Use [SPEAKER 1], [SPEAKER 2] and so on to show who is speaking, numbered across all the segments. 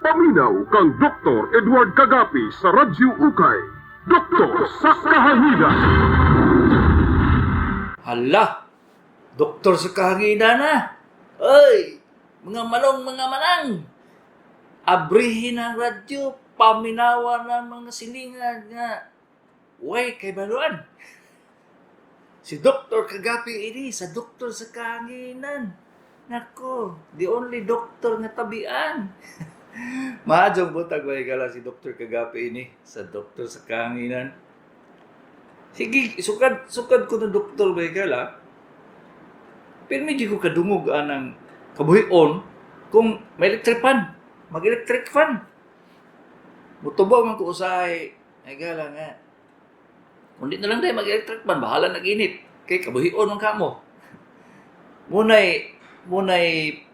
[SPEAKER 1] Paminaw kang Dr. Edward Kagapi sa Radyo Ukay. Doktor sa Kahanginan.
[SPEAKER 2] Hala! Doktor sa kahanginan na! Ay! Mga manong, mga manang! Abrihin ang radyo, paminawa ng mga silingan nga. Way, kay baluan. Si Dr. Kagapi ini, sa doktor sa kahanginan. Nako, the only doctor nga tabian. Maadjong buntag, way gala, si Dr. Kagapi ini sa doktor sa kahanginan. Sige, sukad sukad ko ng doktor, bay gala. Pero medyo ko kadungog anang kabuhion kung may electric fan. Mag-electric fan. Mutubo man ko usahay. Ay gala nga. Kung di na lang tayo mag-electric fan, bahala nag-init. Kay kabuhion man kamo. Munay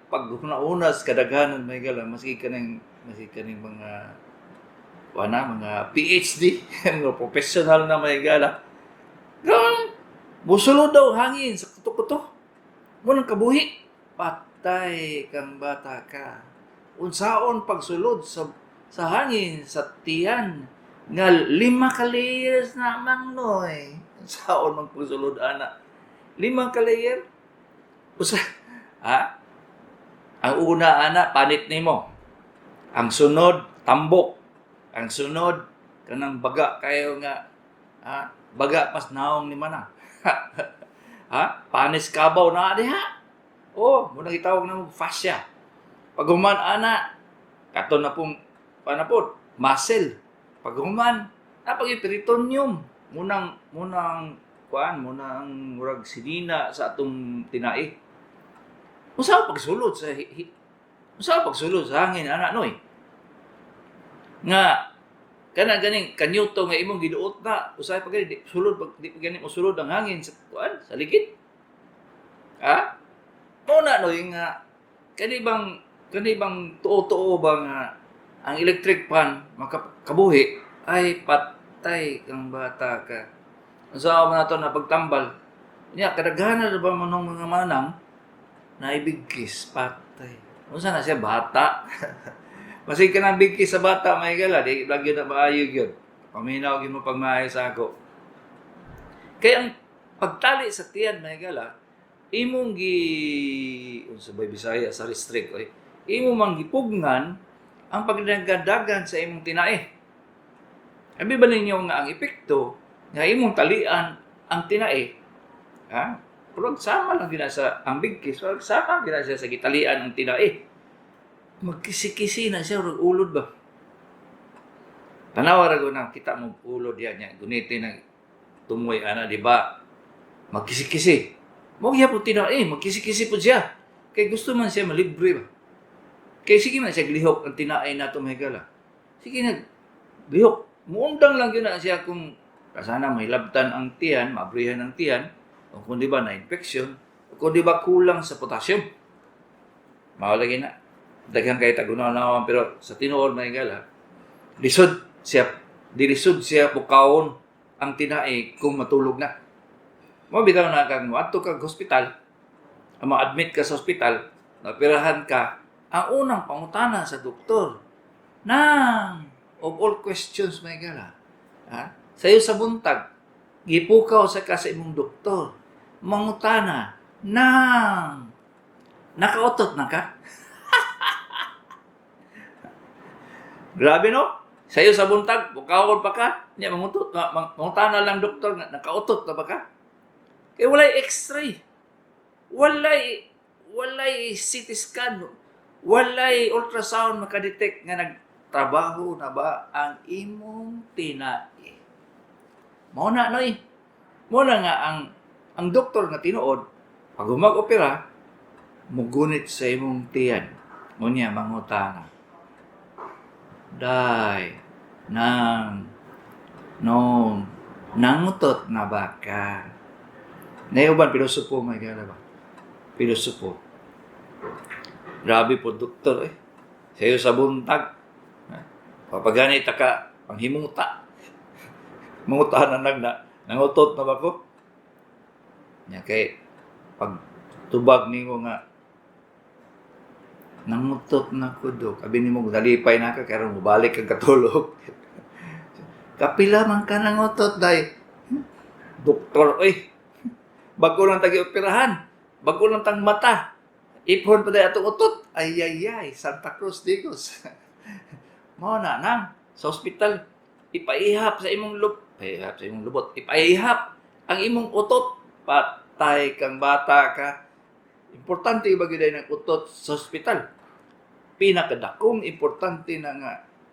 [SPEAKER 2] pag una-una sa kadaghanan, may gala, maski kaning mga wala, mga PhD, mga professional na, may gala. Ganun, musulod daw hangin sa kuto-kuto. Munang kabuhi. Patay kang bata ka. Unsaon pagsulod sa hangin sa tiyan nga 5 ka layers na mang noy. Unsaon man pagsulod ana? 5 ka layer? Usa ha? Ang una ana, panit nimo. Ang sunod, tambok. Ang sunod, kanang baga kayo nga, ha? Baga mas naong ni mana. Ha? Panis kabaw na diha. Oh, muna gitawag na mo fascia. Pag human ana, kato na pong panapod, muscle. Pag human, napag peritoneum. Munang kuan, munang murag sinina sa atong tinai. Unsa pagsulod sa hangin ana noy? Nga kana ganing kanyuto nga imong giduot na usahay pa gani di sulod pag di pa gani mosulod ang hangin sa kuan sa likid. Ha? Mo na noy nga kani bang tuo-tuo ba nga ang electric fan makakabuhi? Ay, patay kang bata ka. Unsa man nato na pagtambal? Nya kadaghanan ba manong mga manang na bigkis, patay. Unsa na siya bata? Masig ka ng bigkis sa bata, may gala, di lagi na maayo gyud. Paminaw gyud mo pagmaayo sa ako. Kaya ang pagtali sa tiyan, may gala, imong gi unsa bay Bisaya sa restrict oy. Imo mang gipugnan ang pagdagdagan sa imong tinae. Abi ba ninyo nga ang epekto nga imong talian ang tinae? Ha? Pero sama lang gina sa ang bigkis, pero sama gina siya sa gitalian ang tinae. Magkisi-kisi na siya, rag ulod ba? Tanawa ra na kita mo ulod yan niya, gunitin ang tumoy ana, di ba? Magkisi-kisi. Mo gyapon tinae, magkisi-kisi po siya. Kay gusto man siya malibre ba? Kay sige man siya glihok ang tinae nato, may gala. Sige na, lihok. Muundang lang yun na siya kung kasana may labtan ang tiyan, maabrihan ang tiyan, o kung di ba na infection, o kung di ba kulang sa potassium. Mao lagi na. Daghan kay tagunaw pero sa tinuod, may gala, lisod siya pukawon ang tinae kung matulog na. Mo bitaw na kang moadto kag hospital, ang ma-admit ka sa hospital, napirahan ka, ang unang pangutana sa doktor, nang of all questions, may gala. Ha? Sayo sa buntag, gipukaw sa ka sa imong doktor, mangutana, nang nakautot na ka? Grabe no? Sayo sa buntag, bukawon pa ka, niya mangutot, mangutana lang doktor nga nakautot na ba ka? Kay walay x-ray. Walay CT scan, walay ultrasound makadetect nga nagtrabaho na ba ang imong tinae. Mao na noy. Mao na nga ang doktor nga tinuod pag mag-opera mugunit sa imong tiyan. Unya mangutana. Day, nang, nong, nangutot na ba ka? Naiuban, pilosopo, may gala ba? Pilosopo. Grabe po, doktor eh. Sayo sa buntag. Papaganit ka, panghimuta. Manguta na nag na, nangutot na ba ko? Nya kay, pag tubag nimo nga, Nangutot na ko, Dok. Abi nimo nalipay na ka karon mobalik kag katulog. Kapila man ka nangutot, day? Doktor, oy. Bago lang tagi operahan. Bago lang tang mata. Ipon pa day atong utot. Ay, ay, ay. Santa Cruz, Digos. Mao na nang sa ospital ipaihap sa imong lub paihap sa imong lubot, ipaihap ang imong utot. Patay kang bata ka. Importante ba gyud ng utot sa ospital? Pinakadakong importante na nga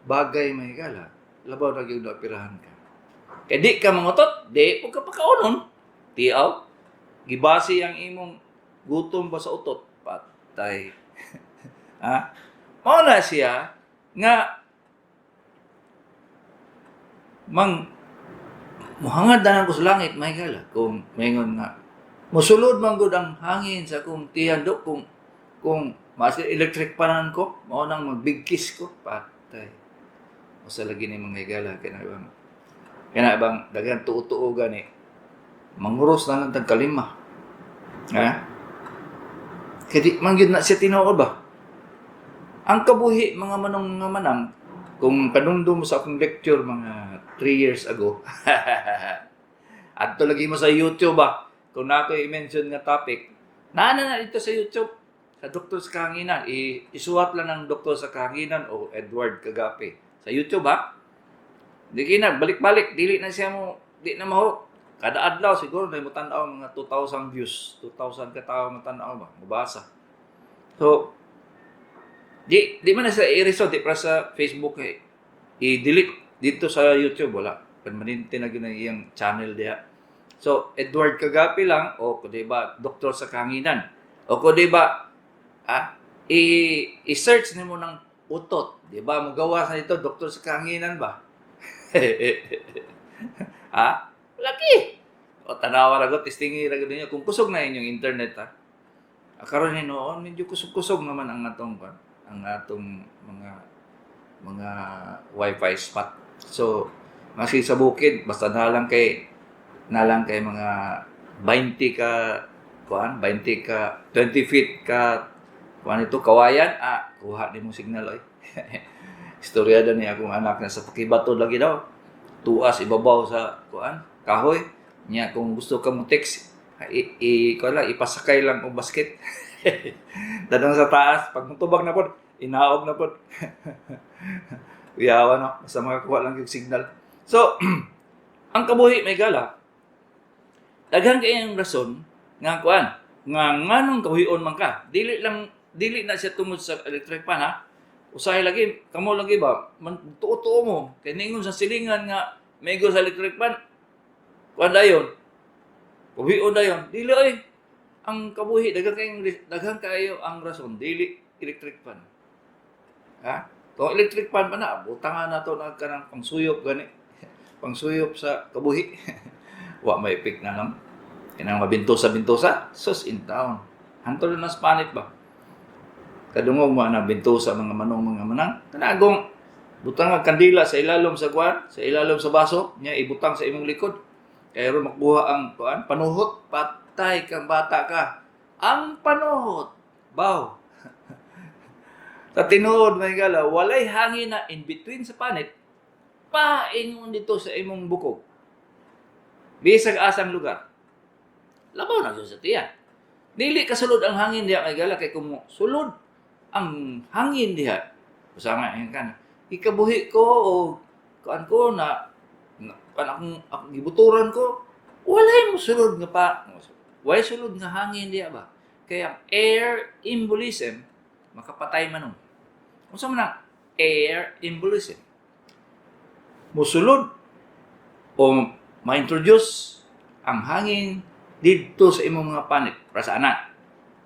[SPEAKER 2] bagay, mga higala, labaw na gyud operahan ka. Kay di ka mangutot, di pud ka pakaonon. Tiaw, gibase ang imong gutom ba sa utot. Patay. Ha? Mao na siya nga mang muhangad na ko sa langit, mga higala, kung maingon nga musulod man gud ang hangin sa akong tiyan, Dok, kung mas electric fan-an ko, mao nang magbigkis ko. Patay. Usa lagi ni, mga higala, kana bang daghan tuo-tuo gani, manguros na lang tag kalima, ha? Kay di man gyud na siya tinuod ba ang kabuhi, mga manong, mga manang. Kung kanumdum mo sa akong lecture mga 3 years ago, adto lagi mo sa YouTube ba, kung na ako i-mention nga topic, naa na na dito sa YouTube sa Doktor sa Kahanginan. Isuwat lang ng Doktor sa Kahanginan o Edward Kagape sa YouTube, ha. Di kina balik-balik, dili na siya mo di na mahurot. Kada adlaw siguro na mo tan-aw mga 2,000 views, 2,000 ka tawo mo tan-aw ba, mobasa. So di di man na sa i-resolve, di para sa Facebook eh, i-delete dito sa YouTube, wala. Permanente na gyud ang iyang channel diha. So Edward Kagapi lang o kung di ba Doktor sa Kahanginan o kung di ba i-search nimo ng utot, di ba? Mogawas na dito Doktor sa Kahanginan ba? Ha? Lagi. O tanawa ra gud, testingi ra gud ninyo kung kusog na inyong internet, ha. Ah, karon ni noon medyo kusog-kusog naman ang atong kwan, ang atong mga wifi spot. So, maski sa bukid basta na lang kay mga 20 ka kuan, 20 ka 20 feet ka kuan ito kawayan, kuha nimo signal oy. Istorya daw ni akong anak na sa Paquibato lagi daw. Tuas ibabaw sa kuan, kahoy. Nya kung gusto ka mo text, i, i kuan lang, ipasakay lang og basket. Dadang sa taas, pag mutubag na pod, inaog na pod. Uyawa no, basta makakuha lang yung signal. So, ang kabuhi, mga higala, daghan kayong rason nga kuan, nga nganong kabuhion man ka. Dili lang, dili na siya tungod sa electric fan, ha. Usahay lagi, kamo lagi ba, man, tuo-tuo mo. Kay ningon sa silingan nga, maigo sa electric fan, kuan dayon, kabuhion dayon. Dili ay, ang kabuhi, daghan kayo ang rason, dili electric fan. Ha? Kung electric fan pa na, butangan na to na kanang pangsuyop gani. Pangsuyop sa kabuhi. Wa may pick na lang. Kinang mabintosa-bintosa, sus in town. Hantol na sa panit ba? Kadungog mo na bintosa, mga manong, mga manang. Kanagong butang ang kandila sa ilalom sa kuan, sa ilalom sa baso, nya ibutang sa imong likod. Kaya ron makuha ang kuan, panuhot, patay kang bata ka. Ang panuhot, baw. Sa tinuod, mga higala, walay hangin na in between sa panit, paingon dito sa imong bukog. Bisag asang lugar. Labaw na jud sa tiyan. Dili ka sulod ang hangin diha, mga higala, kay kung sulod ang hangin diha, usa nga ingon ka na, ikabuhi ko o kuan ko na, na kuan akong gibuturan ko, walay mo sulod nga pa, walay sulod nga hangin diha ba? Kaya ang air embolism, makapatay man nun. Unsa man ang air embolism? Musulod o ma-introduce ang hangin didto sa imong mga panit. Para sa ana,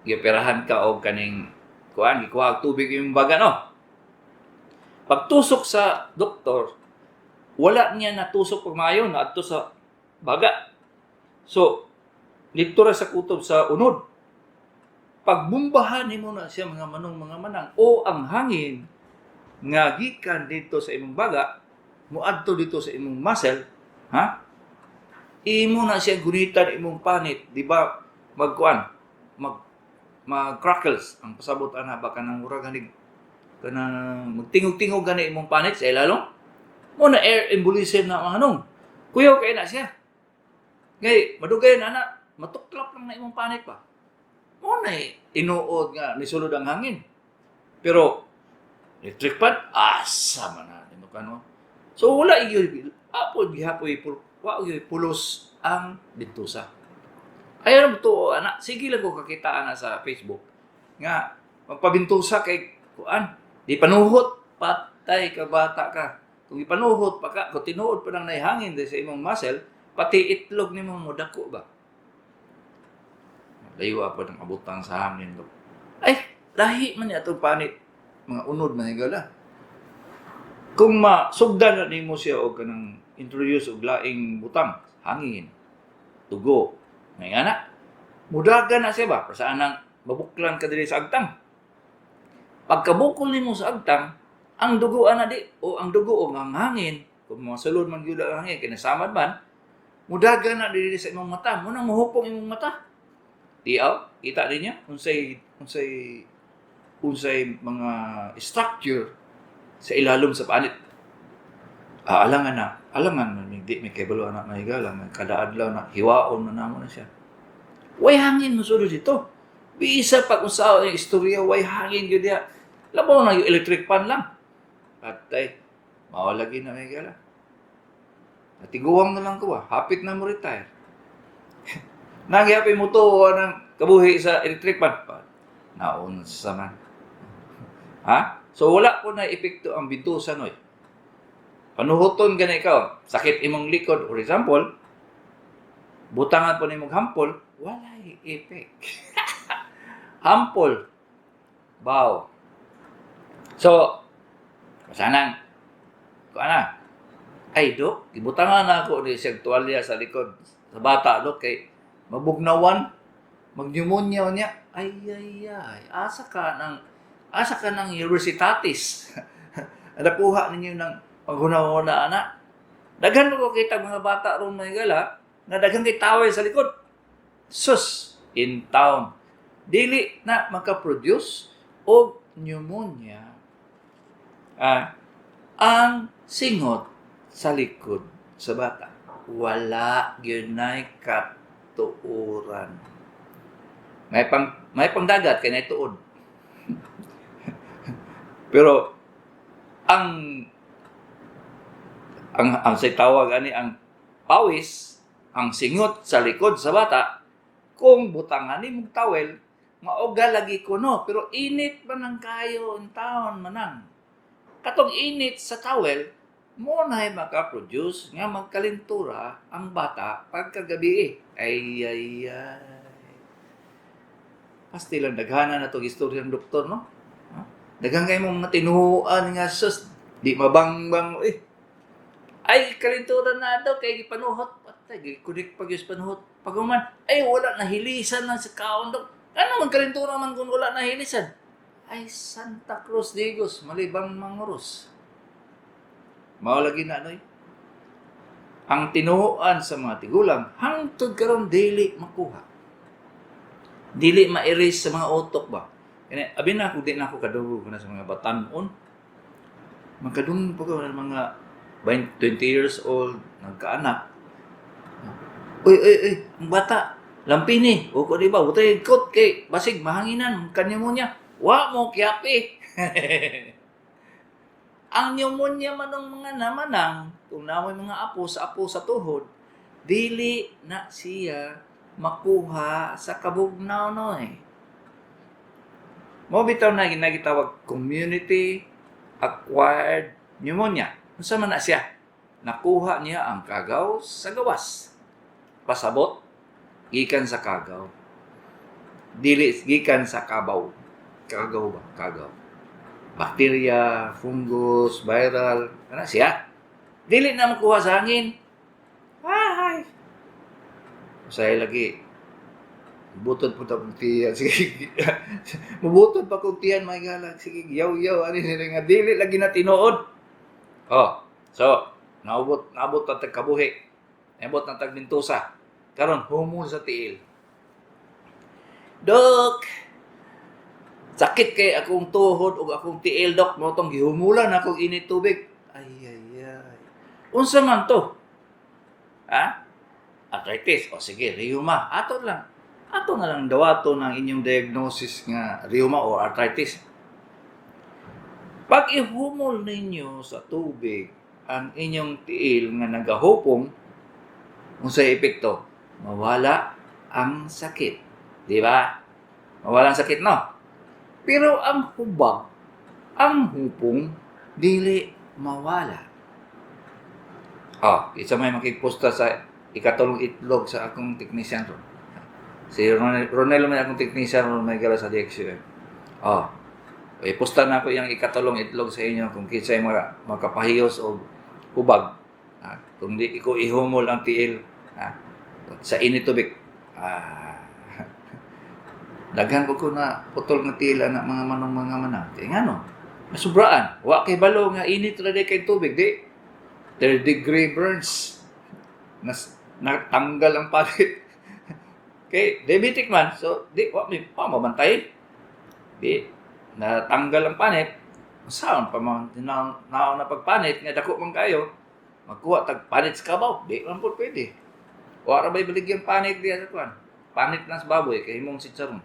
[SPEAKER 2] giperahan ka og kaning kuan, gikuha og tubig imong baga, no? Pagtusok sa doktor, wala niya natusok pag maayo na adto sa baga. So, dito ra sa kutob sa unod. Pagbumbahan nimo na siya, mga manong, mga manang, o ang hangin nga gikan dito sa imong baga moadto dito sa imong muscle, ha? Imo na siya gunitan imong panit, di ba? Magkuan, mag Mag crackles ang pasabot ana ba, kanang murag ganig kanang magtingog-tingog gani imong panit sa ilalom. Mo na air embolism na, mga hanong. Kuyaw kay na siya. Ngay madugay na na, matuklap lang na imong panit ba. Mo na tinuod nga nisulod ang hangin. Pero electric fan, asa man na nimo kano. So wala gyud apod gihapoy, wa gyud pulos ang bintusa. Ayaw na tuo ana, sige lang ko kakita ana sa Facebook nga magpabintusa kay kuan, di panuhot, patay ka, bata ka. Kung ipanuhot pa ka, kung tinuod pa nang naihangin sa imong muscle, pati itlog nimo modako ba. Layo pa ng abutang sa hangin, dok. Ay, lahi man ni atong panit, mga unod man higala. Kung masugdan na nimo siya og kanang introduce og laing butang, hangin, dugo, ngay ana, mudagan na siya ba? Saan nang mabuklan ka diri sa agtang. Pagkabukol nimo sa agtang, ang dugo ana di o ang dugo o ang hangin, kung masulod man gyud ang hangin, kinasamad man, mudagan na diri sa imong mata, mo nang mohupong imong mata. Tiaw, kita din niya unsay mga structure sa ilalom sa panit. Ah, alangan na, alangan man di may kabalo ana, mahigala, nga kada adlaw na hiwaon na namo na siya. Way hangin mosulod dito. Bisa pa kung sa ang istorya, way hangin gyud diha. Labaw na yung electric fan lang. Patay. Mao lagi na, mahigala. Natiguang na lang ko ba? Hapit na mo retire. Nagyapin mo to ng kabuhi sa electric fan. Naunsa man. Ha? So wala po na epekto ang bintusa, noy. Panuhuton ka na ikaw, sakit imong likod, for example, butangan po nimong hampol, walay effect. Hampol. Bow. So, sanang, kuan na. Ay, dok, ibutangan na ako ni siyang tuwalya sa likod sa bata, dok, kay mabugnawan, mag-pneumonia niya. Ay, ay, ay, asa ka ng universitatis? Nakuha ninyo ng paghuna-huna, ana. Daghan mo ko kita mga bata ron, mga gala, nga daghan kay towel sa likod. Sus, in town. Dili na makaproduce og pneumonia ang singot sa likod sa bata. Wala gyud nay katuoran. May pangdagat kay nay tuod. Pero ang say tawag ani ang pawis, ang singot sa likod sa bata, kung butangan ni mong towel, maoga lagi kuno, pero init man ang kayo in taon manang. Katong init sa towel, mo na maka-produce nga magkalintura ang bata pagkagabi. Ay, ay, ay. Pasti lang daghana na tong istorya ng doktor, no? Ha? Daghan kay mong mga tinuoan nga sus, di mabangbang eh. Ay, kalintura na daw kay gipanuhot. Patay, gikunik pag yung panuhot. Pag ay wala na hilisan lang sa kaon daw. Ano man kalintura man kung wala na hilisan? Ay, Santa Cruz Digos, malibang manguros. Mao lagi na noy. Ang tinuoan sa mga tigulang hangtod karon dili makuha. Dili ma-erase sa mga utok ba. Kaya abi na ako, di na ako kadungog na sa mga batanon. Magkadungog pa ko ng mga 20 years old, nagkaanak. Uy, uy, uy, ang bata, lampini, o ko di ba, butay kot kay basig mahanginan, kanya. Wa mo kiyapi. Ang pneumonia man ng mga namanang, kung namoy mga apo sa tuhod, dili na siya makuha sa kabugnaw, noy. Mo bitaw na ginagitawag community acquired pneumonia. Unsa man na siya? Nakuha niya ang kagaw sa gawas. Pasabot gikan sa kagaw. Dili gikan sa kabaw. Kagaw ba? Kagaw. Bacteria, fungus, viral, ana siya. Dili na makuha sa hangin. Ay. Usay lagi. Butod po ta kong tiyan. Sige. Mubutod pa kong tiyan, mga galag. Sige, yaw-yaw. Ano nila nga. Dili lagi na tinuod. Oh, so, naabot na tag kabuhi. Naabot na tag bintusa. Karon, humon sa tiil. Dok, Sakit kay akong tuhod ug akong tiil, dok, mao tong gihumulan akong init tubig. Ay ay ay. Unsa man to? Ha? Arthritis. O sige, rheuma. Ato lang. Ato na lang dawato ng inyong diagnosis nga rheuma o arthritis. Pag ihumol ninyo sa tubig ang inyong tiil nga nagahupong, unsay epekto? Mawala ang sakit. Di ba? Mawala ang sakit, no? Pero ang hubag, ang hupong, dili mawala. Oh, isa may makigpusta sa ikatulong itlog sa akong technician ron. Si Ronel, Ronel may akong technician ron may gala sa DXUM. Oh, ipusta na ako iyang ikatulong itlog sa inyo kung kinsay mga makapahiyos o hubag. Ah, kung di ko ihumol ang tiil, ah, sa init tubig. Ah, daghan ko na putol nga tiil na mga manong mga manang. Kaya nga no, nasubraan. Wa kay balo nga init ra kay tubig di. Third degree burns. Nas natanggal ang palit. Kay diabetic man, so di wa mi pa mabantay. Di natanggal ang panit. Saan pa man na, na, na pagpanit nga dako man kayo, magkuha tag panit sa kabaw, di man po pwede. Wa ra bay baligyan panit diya sa kuan. Panit lang sa baboy kay imong sitsaron.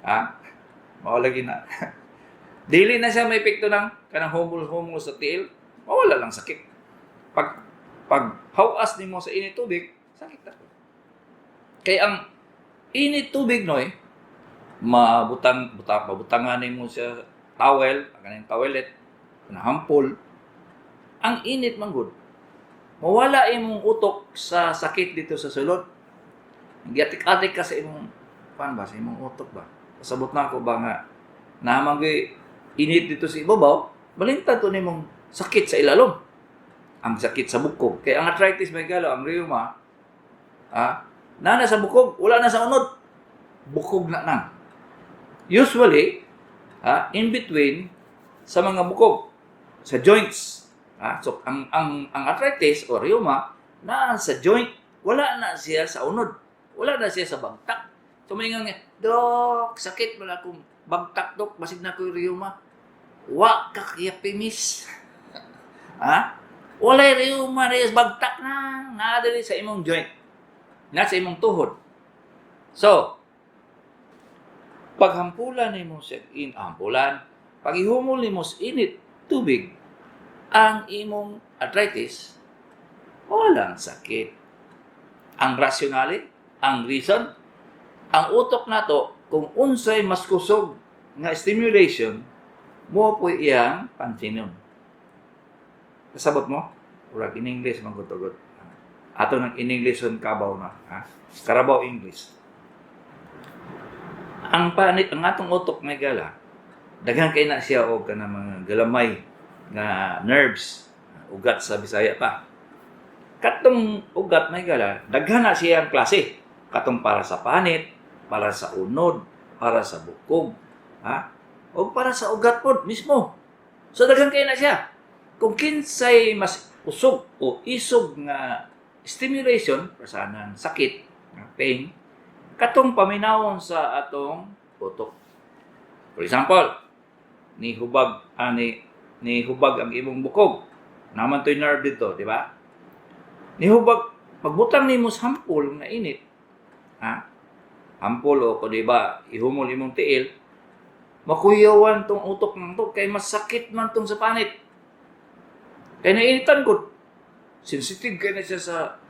[SPEAKER 2] Ha? Mao lagi na. Dili na siya may epekto ng kanang humol-humol sa tiil, mawala lang sakit. Pag hawas nimo sa init tubig, sakit na. Kay ang init tubig noy, mabutang butang mabutangan nimo siya towel, kaning toilet, nahampol. Ang init man gud, mawala imong utok sa sakit dito sa sulod. Giatik-atik ka sa imong kuan ba, sa imong utok ba. Pasabot na ako ba nga naman init dito sa ibabaw, balintad to nimong sakit sa ilalom. Ang sakit sa bukog. Kaya ang arthritis may galo, ang rheuma, ah, na sa bukog, wala na sa unod. Bukog na nang. Usually, ah, in between sa mga bukog, sa joints. Ah, so ang arthritis o rheuma na sa joint, wala na siya sa unod. Wala na siya sa bagtak. So may nga, "Dok, sakit man akong bagtak, dok, basig na ko rheuma." Wa ka kiyapimis. Ha? Walay rheuma res bagtak na naa diri sa imong joint. Na sa imong tuhod. So, paghampulan nimo sa in hampulan, pag ihumol nimo sa init tubig ang imong arthritis, walang sakit. Ang rationale, ang reason, ang utok nato kung unsay mas kusog nga stimulation mo po iyang pansinon. Kasabot mo? Urag in English man gud. Ato nang in English on kabaw na, ha? Karabaw English. Ang panit ang atong utok may gala. Daghan kay na siya og kanang mga galamay nga nerves, ugat sa Bisaya pa. Katong ugat may gala, daghan na siya ang klase. Katong para sa panit, para sa unod, para sa bukog, ha? O para sa ugat pod mismo. So daghan kay na siya. Kung kinsay mas usog o isog nga stimulation para ng sakit, nga pain, katong paminawon sa atong utok. For example, ni hubag ani ni hubag ang imong bukog. Naman to'y nerve dito, di ba? Ni hubag, pagbutang nimo sa hampol nga init, ha? Hampol o kung di ba, ihumol imong tiil, makuyawan tong utok ng to kay masakit man tong sa panit. Kay nainitan ko, sensitive kay na siya sa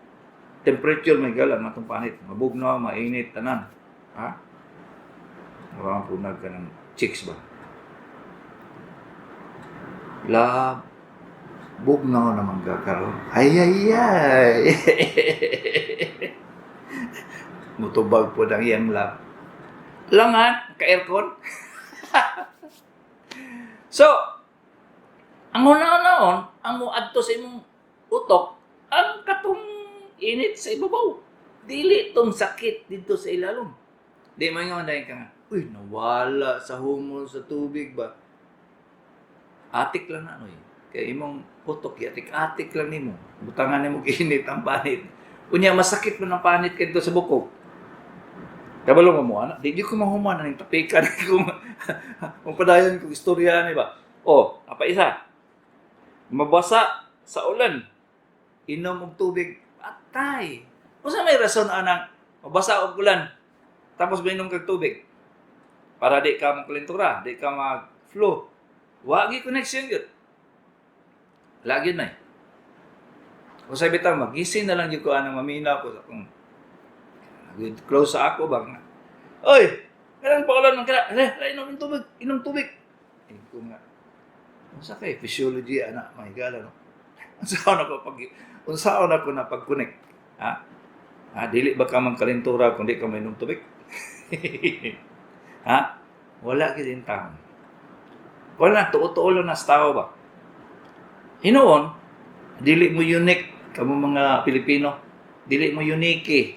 [SPEAKER 2] temperature may gala atong panit. Mabugnaw, mainit, tanan. Ha? Wala punag ka ng chicks ba? Love, bugnaw naman ka karon. Ay, ay, ay. Mutubag po ng iyang love. Langan, ka-aircon. So, ang una-unaon, ang muadto sa imong utok, ang katong init sa ibabaw. Dili tong sakit dito sa ilalom. Di mo nga ka nga, "Uy, nawala sa humol sa tubig ba?" Atik lang na, ano eh. Kaya imong utok, atik-atik lang nimo. Butangan nimo init ang panit. Unya, masakit man ang panit kadto sa bukog. Kabalo mo mo ana, di ko mahuman aning topikan kung kung padayon kong istorya ani ba. Oh, apa isa. Mabasa sa ulan, inom og tubig, atay. Unsa may rason anang mabasa og ulan tapos mainom kag tubig? Para di ka magkalentura, di ka mag-flu. Wa gi connection gyud. Lagi na eh. Kung sabi bitaw, magising na lang gyud ko anang maminaw ko sa akong close sa ako ba nga. Oy, kailan pa ulan man kala? Eh, inom tubig, inom tubig. Eh, ko nga. Unsa kay physiology ana, my God, ano? Unsaon ako na pag-connect? Ha? Ha, dili ba ka magkalentura kung di ka mainom tubig? Ha? Wala gyud in taon. Wala, tuo-tuo lang na sa tao ba? Hinuon, dili mo unique kamo mga Pilipino. Dili mo unique eh.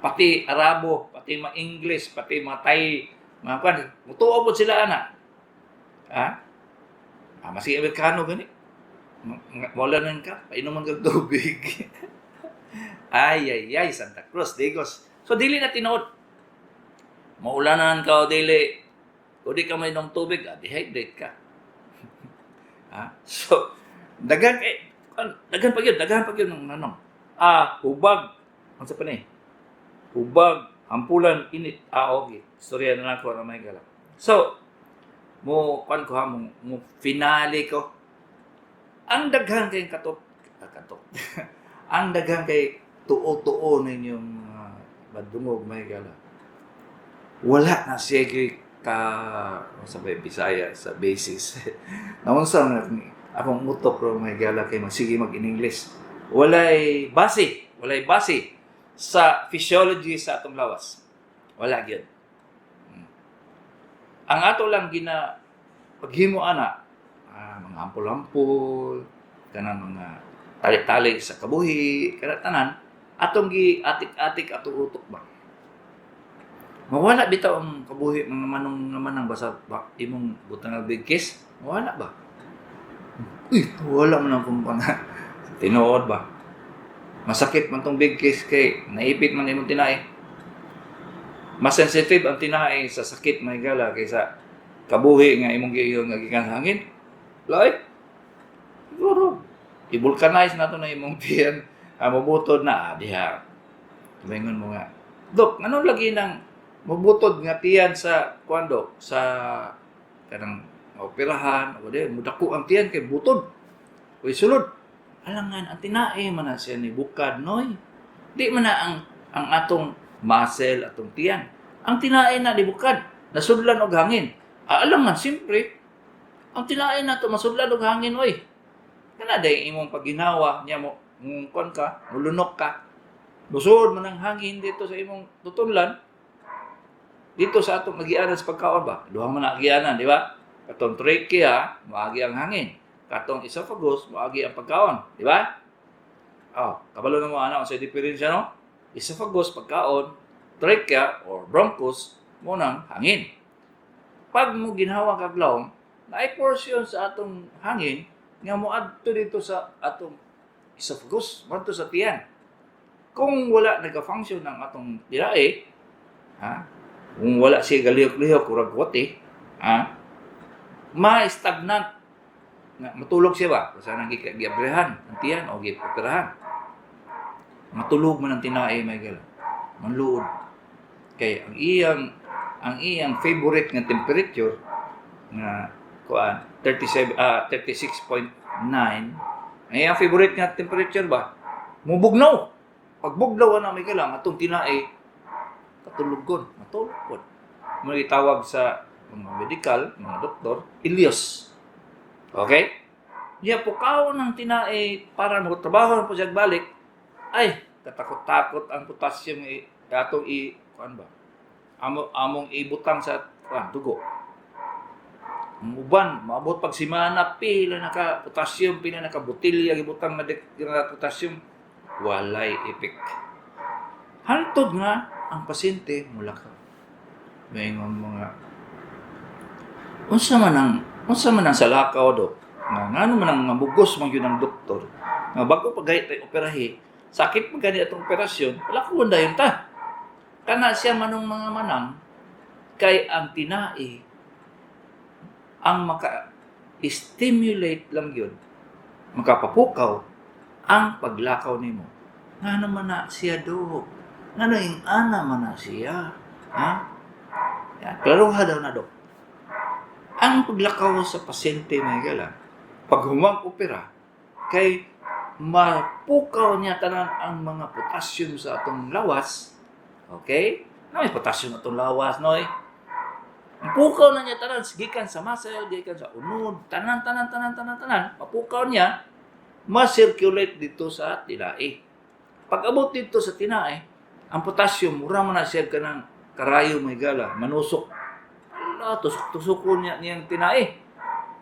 [SPEAKER 2] Pati Arabo, pati mga English, pati mga Thai, mga kwan, mutuo pod sila ana. Ha? Ah, maski Amerikano gani. Wala nang ka, painom man kag tubig. Ay, ay, ay, Santa Cruz, Digos. So, dili na tinuod. Maulanan ka o dili. Kung di ka mainom tubig, dehydrate ka. Ha? So, daghan kay daghan pa gyud ng nanong. Ah, hubag. Unsa pa ni? Hubag, hampulan, init. Ah, okay. Istorya na lang ko na may gala. So, mo kwan ko ha, mo finale ko. Ang daghan kay katok, katok. Ang daghan kay tuo-tuo ninyong mga madungog may gala. Wala na siya kay ka sa Bisaya sa basis. Naunsa na akong utok ro may gala kay magsige mag in English. Walay base sa physiology sa atong lawas. Wala gyud. Ang ato lang gina paghimo ana, mga ampol-ampol, kanang mga tali-tali sa kabuhi, kana tanan atong gi atik-atik atong utok ba. Mawala bitaw ang kabuhi mga manong nga manang basa ba, imong butang nga big kiss, mawala ba? Uy, wala man ang kumpana. Tinuod ba? Masakit man tong big kiss kay naipit man imong tinae. Mas sensitive ang tinae sa sakit may gala kaysa kabuhi nga imong giiyon nga gikan sa hangin. Lahi. Siguro i-vulcanize na to na imong tiyan. Mabutod na diha. Tumingon mo nga. Dok, ngano lagi nang mabutod nga tiyan sa kuan dok sa kanang operahan o di mudako ang tiyan kay butod. Uy sulod. Alangan ang tinae man na siya ni bukad noy. Di man na ang atong muscle atong tiyan. Ang tinae na di bukad, nasudlan og hangin. Alangan siyempre ang tinae na to masudlan og hangin oy. Kana day imong pagginawa niya mo kuan ka, mulunok ka. Busod man ang hangin dito sa imong tutunlan. Dito sa atong agianan sa pagkaon ba? Duha man ang agianan, di ba? Katong trachea, moagi ang hangin. Katong esophagus, moagi ang pagkaon, di ba? Oh, kabalo na mo ana sa diferensya no? Esophagus pagkaon, trachea or bronchus mo nang hangin. Pag mo ginhawa kag lawom, naay portion sa atong hangin nga moadto dito sa atong esophagus, moadto sa tiyan. Kung wala nag-function ang atong tinae, ha? Kung wala siya galihok-lihok, kurag kwati, ha? Ma-stagnant. Nga, matulog siya ba? Kasi nang giabrehan ang tiyan o gioperahan. Matulog man ang tinae, Michael. Manluod. Kay ang iyang favorite nga temperature nga kuan 37 36.9, ang iyang favorite nga temperature ba mubugnaw. Pagbugnaw na, Michael, ang atong tinae katulugon, matulog pod mo. Gitawag sa mga medical, mga doktor, ileus. Okay, niya pukaw ng tinae para mo trabaho na po siya balik, ay katakot-takot ang potassium atong i kuan ba amo among ibutang sa kuan dugo. Ang uban maabot pag simana, pila na ka potassium, pila na ka botilya gibutang nga nga potassium, walay effect hantod nga ang pasyente mulakaw. Maingon mga unsa man ang salakaw dok nga ngano man ang mabugos man gyud ang doktor nga bago pa gayud tay operahi, sakit man gani atong operasyon, wala ko dayon ta. Kana siya, manong mga manang, kay ang tinai ang maka-stimulate lang yun, makapapukaw ang paglakaw nimo. Nga naman na siya do? Nga yung ana man na siya? Ha? Yan. Klaruha daw na, Dok. Ang paglakaw sa pasyente, mga higala, pag humang opera, kay mapukaw niya tanan ang mga potassium sa atong lawas. Okay? Na may potassium atong lawas, noy. Mapukaw na niya tanan, gikan sa muscle, gikan sa unod, tanan, tanan, tanan, tanan, tanan, mapukaw niya, ma-circulate dito sa tinai. Pag abot dito sa tinai, ang potassium, mura man na siya kanang karayo, may gala, manusok. Ala, tusok-tusok niya niyang tinai.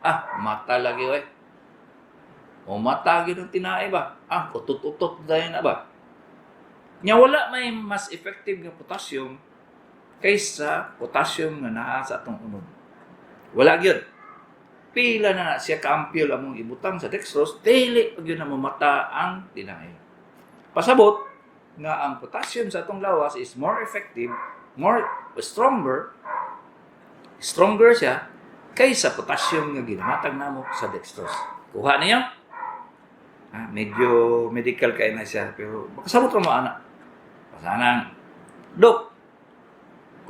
[SPEAKER 2] Ah, mata lagi, oy. O mata gyud ang tinai ba? Ah, utot-utot dayon na ba? Nya wala may mas effective nga potassium kaysa potassium nga naa sa atong unod. Wala gyud. Pila na na siya ka-ampule among ibutang sa dextrose, dili pa gyud na mamata ang tinai. Pasabot nga ang potassium sa atong lawas is more effective, more stronger, stronger siya kaysa potassium nga ginahatag namo sa dextrose. Kuha niyo? Ah, medyo medical kay na siya, pero makasabot ra mo ana. Pasanang, Dok,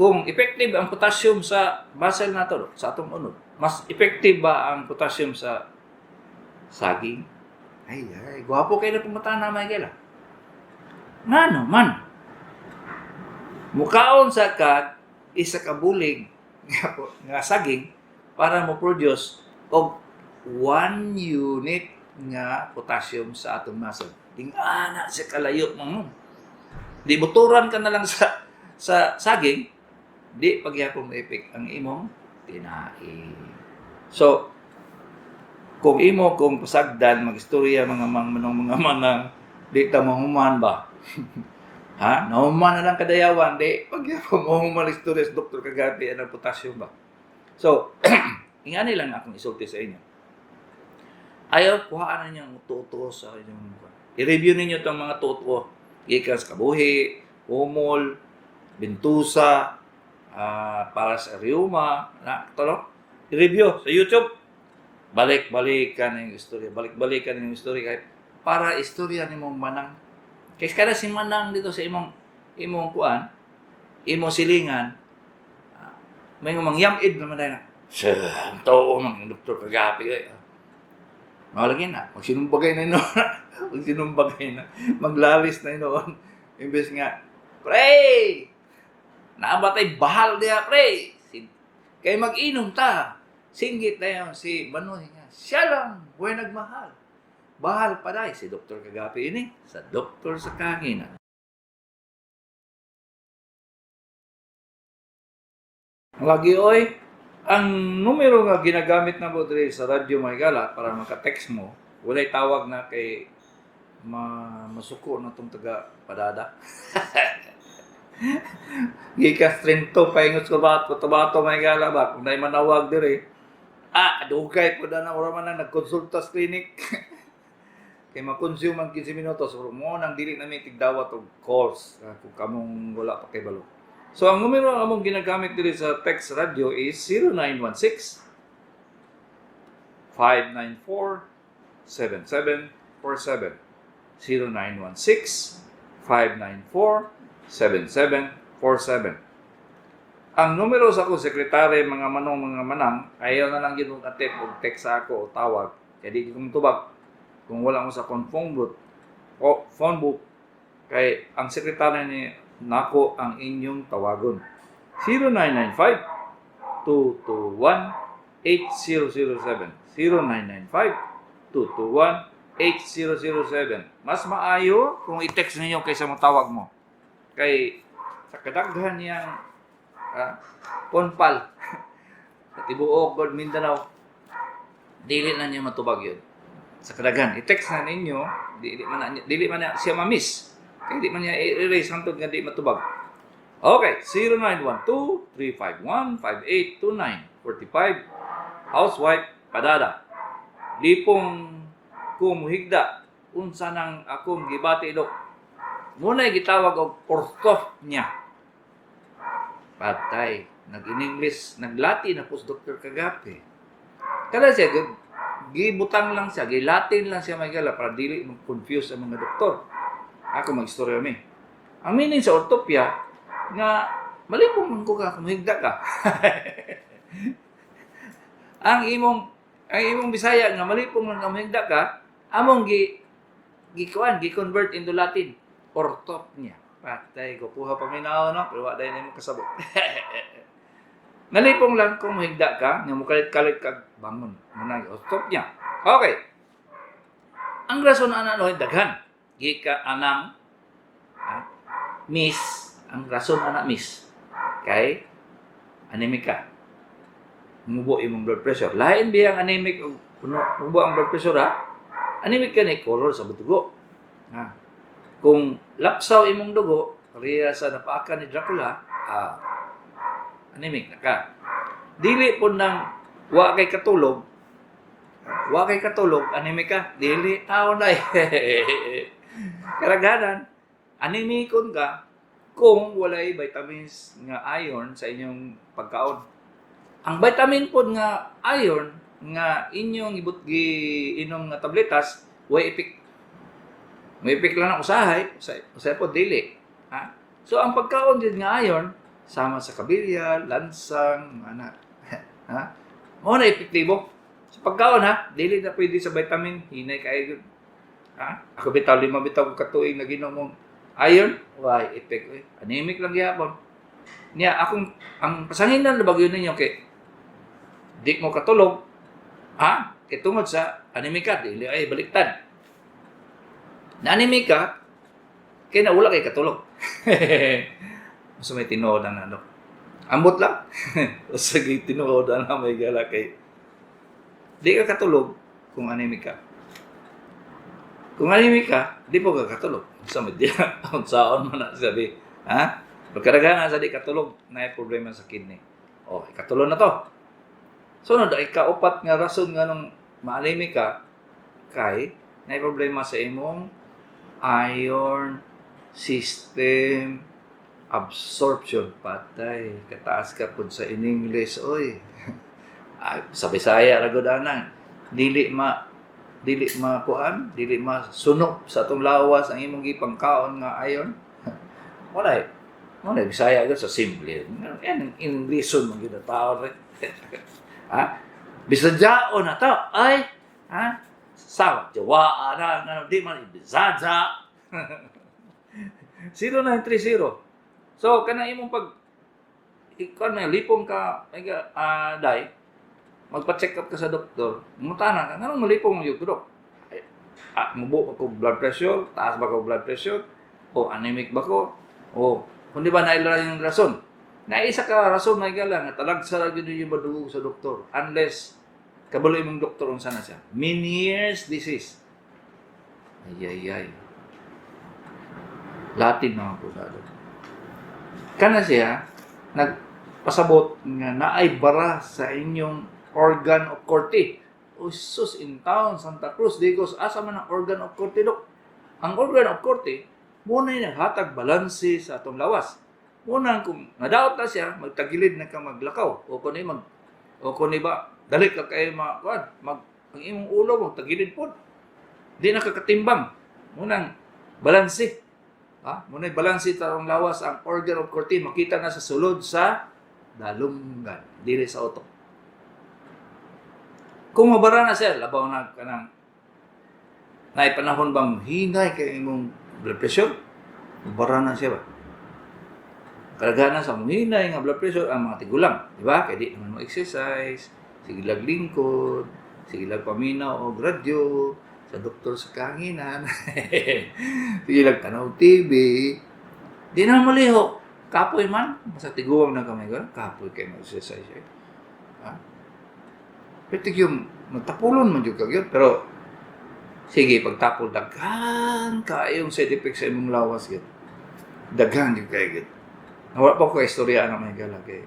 [SPEAKER 2] kung effective ang potassium sa muscle nato, Dok, sa atong unod, mas effective ba ang potassium sa saging? Ay, ay, gwapo kayo na pumata na, Michael. Ah. Ngano man? Mukaon sa kag isa ka bulig nga saging para mo produce og 1 unit nga potassium sa atong muscle. Ing-ana sa kalayo mo. Di buturan ka na lang sa saging, di pagyapon mo effect ang imong tinai. So, kung imo kung pasagdan magistorya mga mang manong mga manang, di ta mahuman ba? Ha? Nahuman na lang kadayawan, di pagyapon mahuman istorya sa Dr. Kagabi ang potassium ba? So, ingani lang akong isulti sa inyo. Ayaw kuhaan na niyang tuto sa inyong, i-review ninyo itong mga tuto. Gikan sa kabuhi, umol, bintusa, para sa rheuma, na, ito, no? I-review sa YouTube. Balik-balikan yung istorya. Balik-balikan yung istorya. Kahit para istorya ni mong manang. Kaya kada si manang dito sa imong kuan, imong silingan, may mangyamid naman tayo na, "Sir, ang tao man, Doktor Kagapi." Eh. Malagi na, magsinumbagay na inoon. Magsinumbagay na. Maglalis na inoon. Imbes nga, "Pre! Naabatay bahal diya, pre! Kay mag-inom ta." Singgit na yun si Manoy nga. "Siya lang, buhay nagmahal. Bahal pa day." Si Dr. Kagapi ini, sa Doktor sa Kahanginan. Lagi oy, ang numero nga ginagamit na mo diri sa Radyo Maygala para maka-text mo, walay tawag na kay masuko na tong taga padada. Gikas 30 paingot ko ba Cotabato, Maygala ba kung naay manawag diri. Ah, dugay po na ora man nang nagkonsulta sa clinic. Kay ma-consume ang 15 minutos, so mo nang dili namin tigdawat og calls kung kamong wala pa kay balo. So ang numero ang among ginagamit diri sa text radio is 0916 594 7747. 0916 594 7747. Ang numero sa akong sekretary, mga manong mga manang, ayaw na lang yun atip og text sa ako o tawag. Kaya di kong tubag kung wala mo sa akong phone book o phone book, kay ang sekretary ni nako ang inyong tawagon. 0995 221 8007. 0995 221 8007. Mas maayo kung i-text ninyo kaysa mo tawag mo. Kay sa kadaghan niyang konpal sa tibuok God Mindanao, dili na niya matubag yun. Sa kadaghan, i-text na ninyo, dili man na siya ma-miss. Kay di man niya i-erase hangtod nga di matubag. Okay, 0912-351-5829. 45, housewife, padada. Lipong ko muhigda, unsa nang akong gibati, Dok? Muna'y gitawag og orthopnea. Patay. Nag-in-English, nag-Latin na po si Dr. Kagapi. Kada siya, gibutang lang siya, gilatin lang siya, mga higala, para dili mag-confuse ang mga doktor. Ako mag-istorya mi. Ang meaning sa orthopnea, nga malipong man ko ka, kumhigda ka. Ang imong Bisaya nga malipong lang ka, ka, among gi gikuan, gi-convert into Latin. Orthopnea. Patay ko puha paminaw, no, pero wa dai nimo kasabot. Nalipong lang kung mahigda ka, nga mukalit-kalit kag bangon. Muna orthopnea. Okay. Ang rason ana, no, daghan. Gika anang, ha, miss, ang rason ana, miss. Kay anemic ka. Mubo imong blood pressure. Lain biyang anemic og puno mubo ang blood pressure, ha. Anemic ka ni color sa dugo. Ha. Kung lapsaw imong dugo, pareha sa napaakan ni Dracula, anemic na ka. Dili po nang wa kay katulog, wa kay katulog, anemic ka. Dili tao na eh. Karaghanan, anemikon ka kung walay vitamins nga iron sa inyong pagkaon. Ang vitamin pod nga iron nga inyong ibut giinom nga tabletas, way epek. May epek lang ang usahay, usahay, usahay po dili. Ha? So ang pagkaon din nga iron sama sa kabilya, lansang, ana. Ha? Mao na epektibo. Sa pagkaon ha, dili na pwede sa vitamin, hinay kaayo. Ha? Ako bitaw 5 bitaw ka tuig na ginom mong iron, why epek oy. Anemic lang gyapon. Niya akong ang pasanginan na bagyo ninyo kay di mo katulog, ha? Kay tungod sa anemic ka, dili ay baliktad. Na anemic ka, kay na wala kay katulog. Unsa may tinuod ang ano? Ambot lang. Usa gyud tinuod ang may gala kay di ka katulog kung anemic ka. Kung anemic ka, di po ka katulog. Unsa may diya, unsaon man na sabi, ha? Pagkaragana sa di katulog, na problema sa kidney. O, ikatulo na to. Sunod, ay kaupat nga rason nga nung ma-anemic ka, kay na problema sa imong iron system absorption. Patay, kataas ka pud sa in English, oy. Ay, sa Bisaya ra gud ana. Dili ma kuan, dili ma sunok sa atong lawas ang imong gipangkaon nga iron. Wala eh. Wala Bisaya gud sa simple. Yan Englishon man gyud ang tao re. Ha? Bisajaon na to. Ay, ha? Sawa, jawa na nga di man Bisaja. 0930. So kana imong pag ikaw na lipong ka ay day magpa-check up ka sa doktor, mutana ka, nganong malipong mo yung dok? Ay, mubo ba ko blood pressure? Taas ba ko blood pressure? O anemic ba ko? O, kung di ba naila yung rason? Naisa ka rason may gala nga talag sa gyud yung madugog sa doktor unless kabalo imong doktor unsa na siya. Meniere's disease. Ay ay ay. Latin mga po sa. Kana siya nagpasabot nga naay bara sa inyong organ of Corti. O sus in town, Santa Cruz, Digos, asa man ang organ of Corti, dok? Ang organ of Corti, muna yung naghatag balanse sa atong lawas. Muna kung nadaot na siya, magtagilid na ka maglakaw. O kung ba, dali ka kayo ma, kuan, mag, ang imong ulo mo, tagilid po. Di na kakatimbang. Munang balanse. Ha? Muna yung balanse sa atong lawas, ang organ of Corti, makita na sa sulod sa dalunggan, dili sa utok. Kung mabara na siya, labaw na ka ng naipanahon bang hinay kay imong blood pressure? Mabara na siya ba? Karaghanan sa hinay nga blood pressure ang mga tigulang, di ba? Kay di naman mo exercise, sige lag lingkod, sige lag paminaw og radyo, sa doktor sa kahanginan, sige lag tanaw TV, di naman malihok. Kapoy man, sa tiguang na kamay ko, kapoy kay mag-exercise. Eh. Ha? Pero yung magtapulon man jud ka gyud, pero sige pagtapol daghan kaayong side effects sa imong lawas gyud. Daghan jud kayo gyud. Wala pa ko istorya ana may gala kay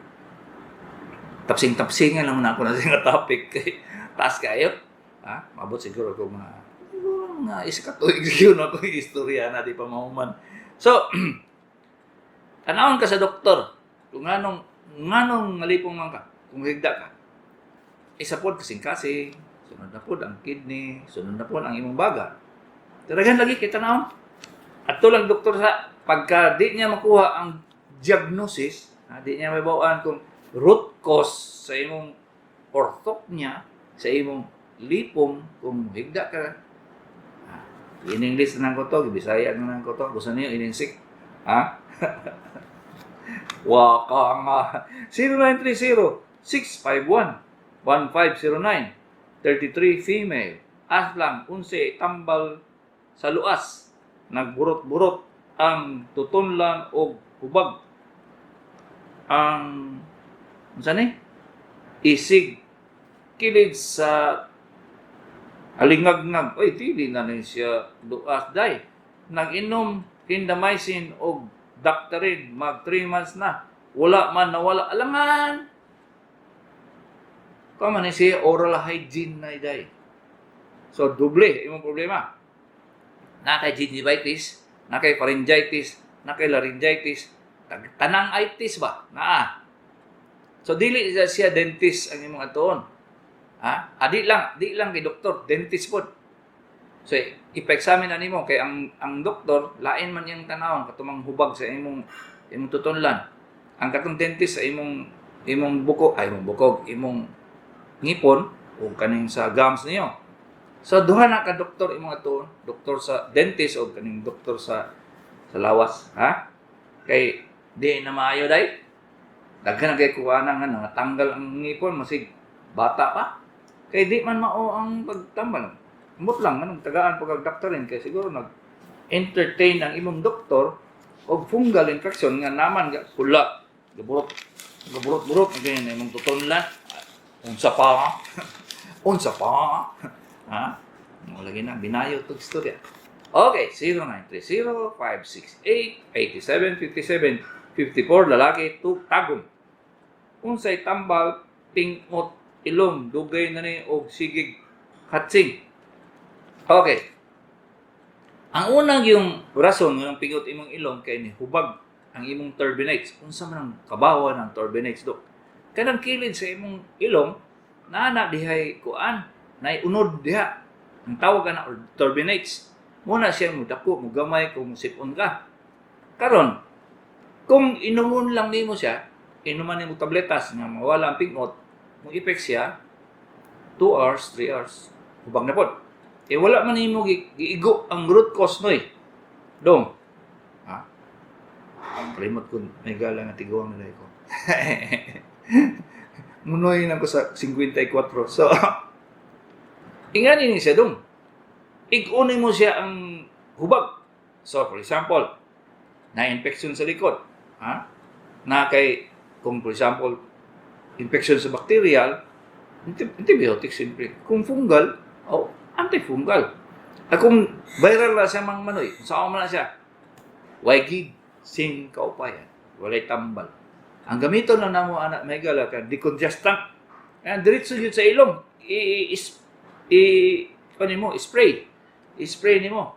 [SPEAKER 2] tapsing-tapsingan lang na ako na nga topic kay taas kayo. Ha? Mabot siguro ko mga isa ka tuig yun ako istorya na di pa mahuman. So, tanawon ka sa doktor. Kung nganong nalipong man ka, kung higda ka. Isa pod kasing-kasing, sunod na pod ang kidney, sunod na pod ang imong baga. Daghan lagi kita naon. Adto lang doktor sa pagka di niya makuha ang diagnosis, ha, di niya mahibaw-an kung root cause sa imong orthopnea, sa imong lipong, kung higda ka. Ha, in English na ko to, Bisaya na lang ko to. Gusto niyo ininsik? Ha? Waka nga. 0930-651-1509. 33, female. Aslang, unsa tambal sa luas? Nagburot-burot ang tutunlan og hubag. Ang unsa ni? Isig kilid sa alingagngag. Oy, dili na ni siya luas day. Nag-inom clindamycin og Daktarin mag 3 months na. Wala man nawala. Alangan. Kama ni siya oral hygiene na day. So, doble imong problema. Na kay gingivitis, na kay pharyngitis, na kay laryngitis, tanang itis ba? Naa. So dili siya dentist ang imong atuon. Ha? Ah, di lang kay doktor, dentist pod. So ipa-examine na nimo kay ang doktor lain man iyang tanawon katumang hubag sa imong tutunlan. Ang katong dentist sa imong buko ay imong bukog, imong ngipon o kaning sa gums niyo. So duha na ka doktor imong atuon, doktor sa dentist o kaning doktor sa lawas, ha? Kay di na maayo day. Daghan na kay kuha na nga natanggal ang ngipon masig bata pa. Kay di man mao ang pagtambal. Ambot lang anong tagaan pag Daktarin kay siguro nag entertain ang imong doktor og fungal infection nga naman ga pula, gaburot gaburot burot ganyan imong tutunlan. Unsa pa, unsa pa, ha? Lagi na binayo tog istorya. Okay, 0930 568 8757. 54, lalaki, to Tagum. Unsay tambal pingot ilong? Dugay na ni og sigig hatsing. Okay. Ang unang yung rason nga pingot imong ilong kay ni hubag ang imong turbinates. Unsa man ang kabawa ng turbinates, dok? Kanang kilid sa imong ilong naa na dihay kuan, nay unod diha. Ang tawag ana or turbinates. Muna siya mo dako, mo gamay kung sipon ka. Karon, kung inumon lang nimo siya, inuman nimo tabletas nga mawala ang pingot, mo effect siya 2 hours, 3 hours, hubag na pod. Eh wala man nimo giigo ang root cause noy. Dong. Ha? Kalimot ko may gala nga tiguang na ko. Munoy na ko sa 54. So, ingani ni siya dong. Ig-unin mo siya ang hubag. So, for example, na-infection sa likod. Ha? Na kay, kung for example, infection sa bacterial, antibiotics siyempre. Kung fungal, oh, antifungal. At kung viral na siya mang manoy, kung saan man na siya, way gid sing kaupayan, walay tambal. Ang gamiton lang namo ana may gala ka decongestant. Ayan, diretso yun sa ilong. I ano mo, spray. I-spray nimo.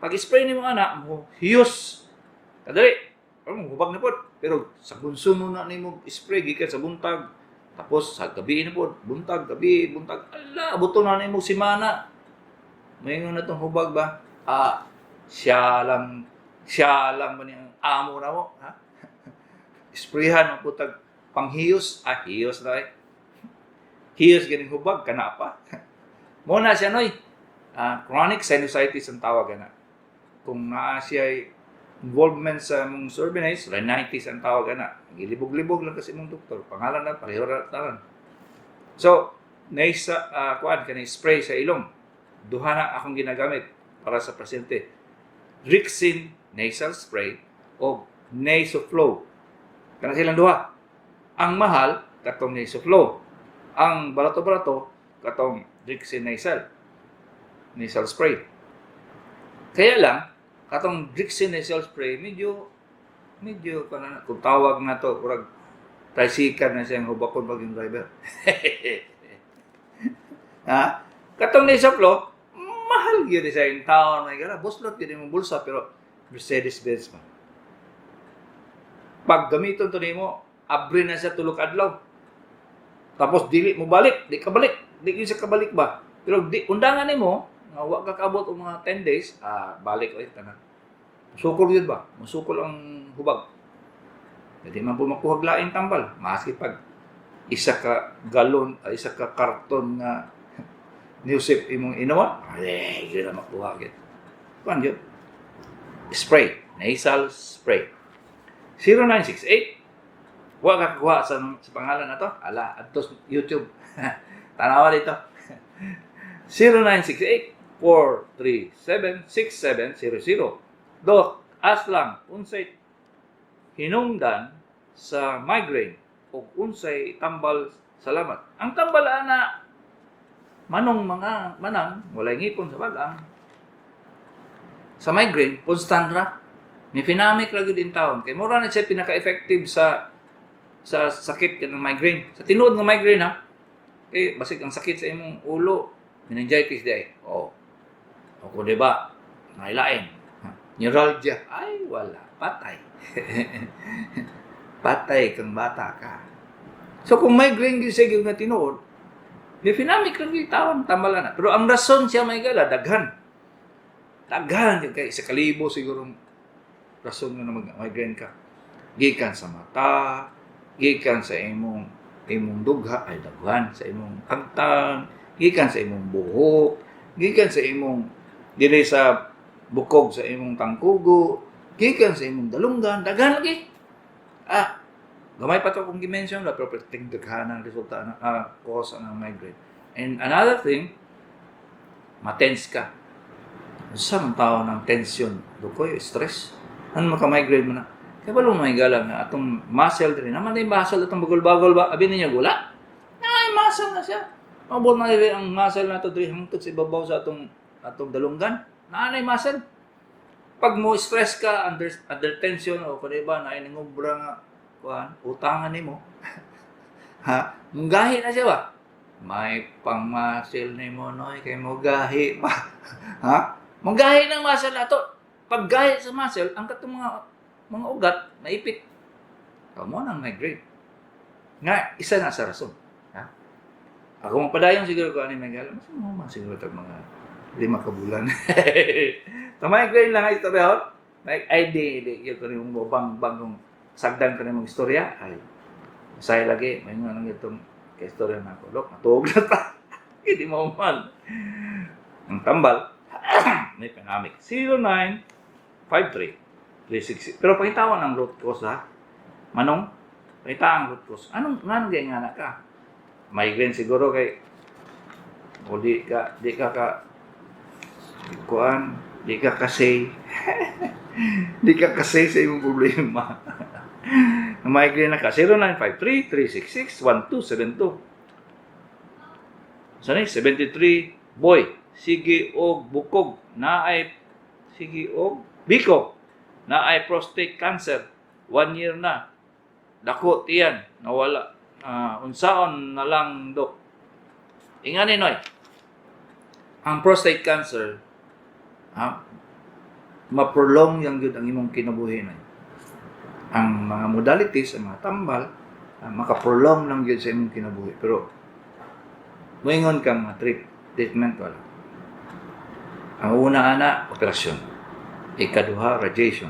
[SPEAKER 2] Pag spray nimo ana, mo hiyos. Kadali. Ano, hubag na pod. Pero sa bunso mo na nimo spray gikan sa buntag. Tapos sa gabi na pod, buntag, gabi, buntag. Ala, abuto na nimo simana. Mayngon na tong hubag ba? Ah, siya lang ba niyang amo na mo, ha? Sprayhan mo putag panghiyos, ah, hiyos na eh. Hiyos ganing hubag, kana pa. Mo na siya noy. Ah, chronic sinusitis ang tawag ana. Kung naa siya involvement sa mong turbinates, rhinitis ang tawag ana. Gilibog-libog lang kasi mong doktor. Pangalan na, pareho ra tanan. So, naisa, kuan kanay spray sa ilong. Duha na akong ginagamit para sa pasyente. Drixine nasal spray o Nasoflow. Kana silang duha. Ang mahal katong Nasoflow. Ang barato-barato katong Drixine nasal spray. Kaya lang katong Drixine nasal spray medyo medyo kana kung tawag na to murag tricycle na siyang hubakon pag yung driver. Ha? Katong Nasoflow, mahal gyud siya in town, may gara, buslot gyud imong bulsa pero Mercedes-Benz man. Pag gamiton to nimo, abri na siya 3 ka adlaw. Tapos dili mo balik, di ka balik, di gyud siya kabalik ba. Pero di undangan nimo nga wa ka kaabot og mga 10 days, balik ulit tanan. Musukol yun ba? Musukol ang hubag. Di man po makuha laing tambal. Maski pag isa ka galon, isa ka karton nga Nusip imong inuman, ay, di na makuha gyud. Kuan yun. Spray. Nasal spray. 0968. Wa ka kuha sa pangalan na to? Ala, adto sa YouTube. Tanawa dito. 0968-437-6700. Dok, ask lang, unsay hinungdan sa migraine o unsay tambal, salamat. Ang tambal ana, manong mga manang walay ngipon sa bagang. Sa migraine, Ponstan ra. Mefenamic ra gyud in taon kay mura na siya pinaka-effective sa sakit ng migraine. Sa tinuod nga migraine ha. Kay basig ang sakit sa imong ulo, meningitis di ay. Oo. O kung di ba, nailain. Ha? Neuralgia. Ay, wala. Patay. Patay kang bata ka. So kung migraine gyud siya gyud nga tinuod, mefenamic lang gyud tawon tambal na. Pero ang rason siya may gala daghan. Daghan gyud kay 1,000 siguro rason nga mag-migraine ka. Gikan sa mata, gikan sa imong imong dugha ay daghan sa imong agtang, gikan sa imong buhok, gikan sa imong diri sa bukog sa imong tangkugo, gikan sa imong dalunggan, daghan lagi. Gamay pa to kung gi-mention la, pero tigdaghan ang resulta na cause ng migraine. And another thing, matense ka. Unsa man tao ng tension, dukoy, stress. Ano maka-migraine mo na? Kaya ba may galang nga atong muscle diri naman na muscle atong bagol-bagol ba? Abi ninyo gula? Ay, muscle na siya. Mabot na diri ang muscle nato diri hangtod sa ibabaw sa atong atong dalunggan. Naa na muscle. Pag mo stress ka, under under tension o kung iba na nangubra nga kuan, utangan nimo. Ha? Munggahi na siya ba? May pang-muscle nimo noy kay mo gahi pa. Ha? Munggahi ng muscle nato. Paggahi sa muscle, ang katong mga ugat naipit. Kamo nang migraine. Nga isa na sa rason. Ha? Ako magpadayon siguro ko ani may mas mo man siguro tag mga 5 ka bulan. So migraine lang ang istorya hon. Like ay di di gyud ko nimo bang bang kung sagdan ko nimong istorya ay masaya lagi may nga nang itong kay istorya na ako. Lok, matuog na ta. Hindi mo man. Ang tambal mefenamic 0953 360. Pero pakitawan ang root cause ha. Manong, pakita ang root cause. Anong nganong gay nga na ka? Migraine siguro kay o di ka ka kuan, di ka kasi sa imong problema. Migraine na ka 0953 366 1272. Sanay 73 boy, sige og bukog naay sige og biko naay prostate cancer, 1 year na, dako tiyan nawala, unsaon na lang, dok? Ingani noy, ang prostate cancer ha, ma-prolong yang gyud ang imong kinabuhi noy. Ang mga modalities, ang mga tambal, maka-prolong lang gyud sa imong kinabuhi, pero moingon kang mga treatment wala. Ang una ana, operasyon. Ikaduha, radiation.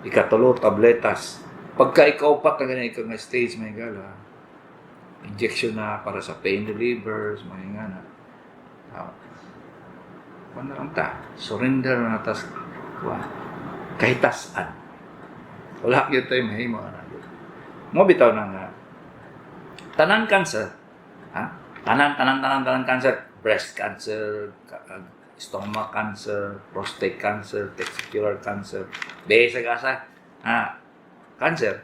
[SPEAKER 2] Ikatulo, tabletas. Pagka ikaupat na ganyan ikaw nga stage, may gala, injection na para sa pain relievers, mga nga na. Kuan na lang ta, surrender na tas, kuan, kahitasan. Wala gyud tayo mahimo ana gyud. Mo bitaw na nga tanan cancer, ha? Tanan tanan tanan tanan cancer, breast cancer, stomach cancer, prostate cancer, testicular cancer, bisag asa, ha? Cancer.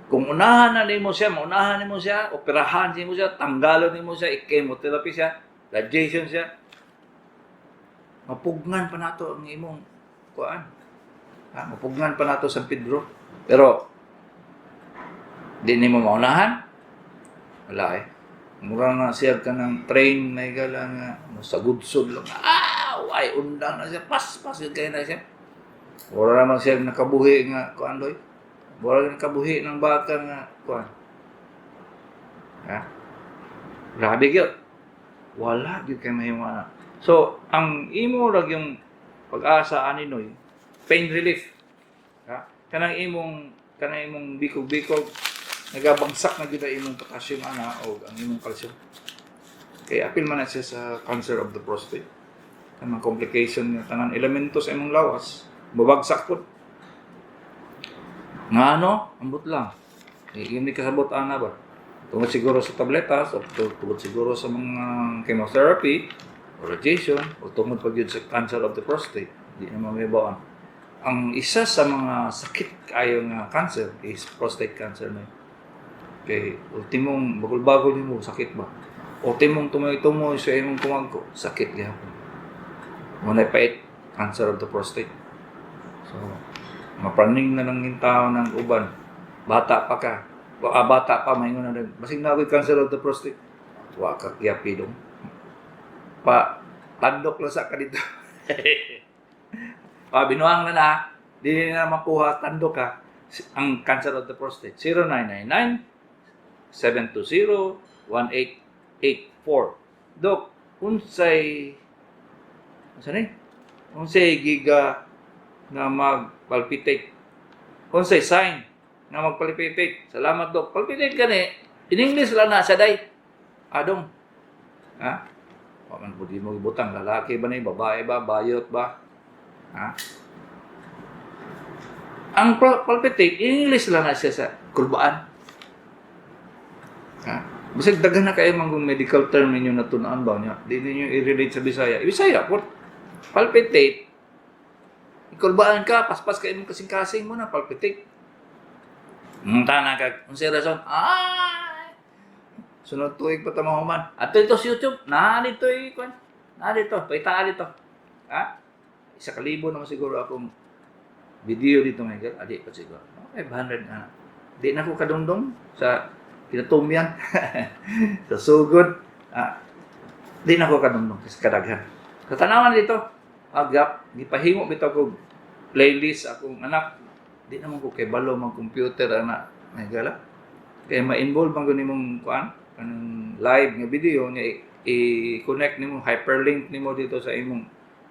[SPEAKER 2] Kung unahan na nimo siya, maunahan nimo siya, operahan nimo siya, tanggalon nimo siya, i-chemotherapy siya, radiation siya, mapugngan pa nato ang imong kuan. Ha, mapugngan pa nato San Pedro. Pero di nimo maunahan. Wala eh. Mura na siya ka ng train may gala nga sa gudsod lang. Ay undang na siya. Pas pas yun kayo na siya. Wala naman siya nakabuhi nga kuan doy. Murag ng kabuhi ng baka nga kuan. Ha? Grabe gyud. Wala gyud kay mahimo ana. So, ang imo ra yung pag-asa ani, Noy, pain relief. Ha? Kanang imong bikog-bikog, nagabangsak na gyud ang imong potassium ana o ang imong calcium. Kay apil man na siya sa cancer of the prostate. Kanang complication nga tanan elemento sa imong lawas, babagsak pud. Nga ano? Ambot lang. Eh, hindi kasabot ana ba? Tungod siguro sa tabletas o tungod siguro sa mga chemotherapy o radiation o tungod pa gyud sa cancer of the prostate. Di na mabawaan. Ang isa sa mga sakit kayo nga cancer is prostate cancer na. Kay ultimong bagol-bagol nimo, sakit ba? Ultimong tumoy-tumoy sa imong kumagko, sakit gihapon. Mao na pait, cancer of the prostate. So, mapraning na lang yung tao ng uban. Bata pa ka. Ah, bata pa, maingon na rin. Basig na ako'y cancer of the prostate. Wa ka kiyapi dong. Pa, tandok lang sa ka dito. Pa, binuang na na. Di na makuha, tandok ka. Ang cancer of the prostate. 0999 720 1884. Dok, unsay unsa ni? Unsay giga nga magpalpitate? Unsay sign nga magpalpitate? Salamat, Dok. Palpitate gani. In English lang na sa day. Adong. Ha? Wa man pud mo ibutang, lalaki ba ni, babae ba, bayot ba? Ha? Ang palpitate, in English lang na siya sa kulbaan. Ha? Bisag daghan na kayo mga medical term ninyo natun-an ba niya? Di ninyo i-relate sa Bisaya. Bisaya po. Palpitate, ikulbaan ka, paspas ka imong kasing-kasing mo na, palpitate. Tana ka, unsay rason? Ay! Sunod tuig pa ta mahuman. Ato ito sa YouTube, naa dito eh, kwan. Naa dito, pakitaan dito. Ha? 1,000 naman siguro akong video dito ngayon. Adi pa siguro. 500 na. Di na ko kadungdong sa kinatumyan. Sa sugod. Ah, di na ko kadungdong kasi kadaghan. Sa tanawan dito, agap, gipahimo bitaw ko playlist akong anak. Di naman ko kay balo mag computer ana. May gala. Kay ma-involve man gud nimong kuan, kanang live nga video niya, i-connect nimo, hyperlink nimo dito sa imong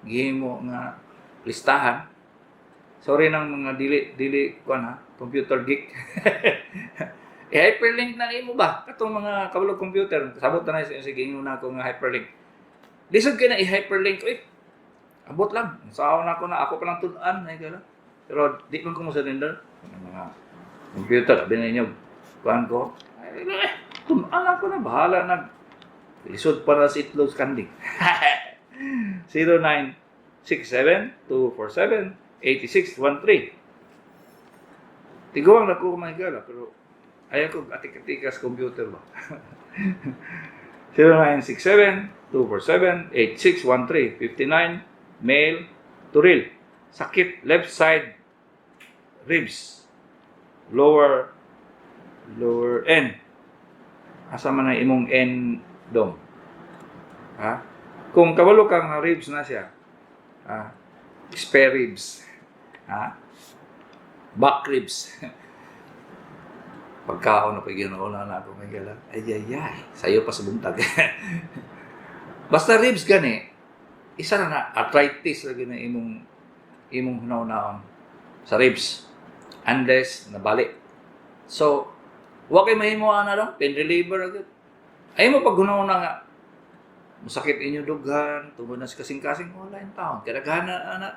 [SPEAKER 2] gihimo nga listahan. Sorry nang mga dili dili kuan ha, computer geek. I-hyperlink na nimo ba katong mga kabalo computer, sabot na na sa sige na ako nga hyperlink. Lisod kay na i-hyperlink oy. Abot lang. Saon na ako na ako pa lang tun-an ay gala. Pero di man ko mo surrender. Ang mga computer abi ninyo kuan ko. Ay, eh, tun-an ako na, bahala na. Lisod pa na sa itlog sa kanding. 0967-247-8613. Tiguang na ko mga gala, pero ayaw ko atik-atikas computer ba. 0967-247-8613. 59, male, Turil. Sakit, left side, ribs. Lower, lower N. Asa man na imong N dong? Ha? Kung kabalo ka nga ribs na siya, ha? Spare ribs. Ha? Back ribs. Pagkaon na pag na na ako may gala. Ay, ay, ay. Sayo pa sa buntag. Basta ribs gani, isa na na, arthritis lagi na imong imong hunaw sa ribs. Unless nabali. So, wa kay mahimo ana lang, pain reliever agad. Ay mo pag hunaw na nga, masakit inyo dughan, tungod na sa kasing-kasing, wala yung taon. Kaya na, ana,